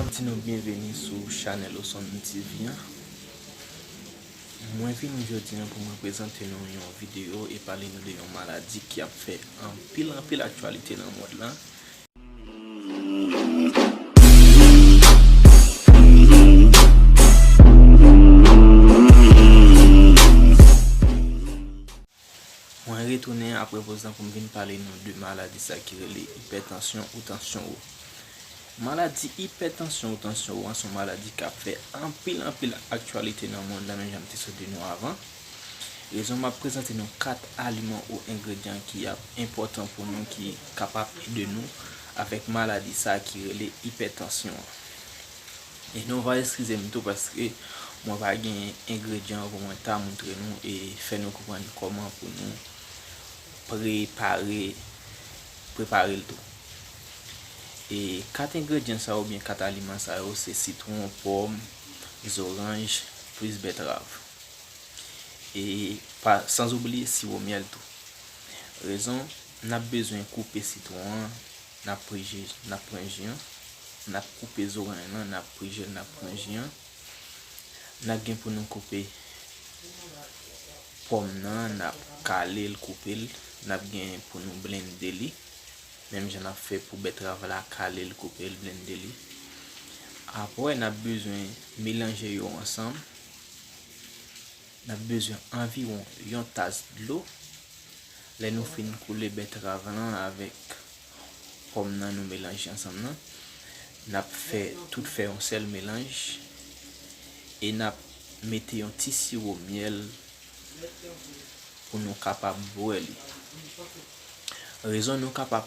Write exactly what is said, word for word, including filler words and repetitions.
Di nou byenveni sou chanèl Osonm T V an. Mwen vini jodi an pou mwen prezante nou yon videyo e pale nou de yon maladi ki ap fè anpil, anpil aktyalite nan mond lan. Mwen retounen apre poz lan pou m vin pale nou de maladi sa ki rele ipètansyon ou tansyon wo. Maladi ipètansyon ou tansyon wo an se yon maladi k ap fè anpil, anpil aktyalite nan mond lan, menm jan m te sot di nou avan. Rezon m ap prezante nou kat aliman ou engredyan ki ap enpòtan pou nou, ki kapab ede nou avèk maladi sa ki rele ipètansyon an. E nou va eskize m tou paske mwen pa gen engredyan pou mwen ta montre nou e fè nou konprann kòman pou nou prepare, prepare l tou. E kat engredyan sa oubyen kat aliman sa yo se sitwon, pòm, zoranj, plis bètrav. E pa, san oubliye siwo myèl tou. Rezon, n ap bezwen koupe sitwon an, n ap pran ji, n ap pran ji an, n ap koupe zoranj lan, n ap pran ji l, n ap pran ji an. N ap gen pou nou koupe pòm nan, n ap kale l, koupe l, n ap gen pou nou blende li. Menm jan n ap fè pou bètrav la, kale l, koupe l, blende li. Apre, n ap bezwen melanje yo ansanm. N ap bezwen anviwon yon tas dlo. Lè nou fin koule bètrav lan avèk pòm nan nou melanje ansanm nan, n ap fè tout fè yon sèl melanj e n ap mete yon ti siwo myèl pou nou kapab bwè li. Rezon nou kapab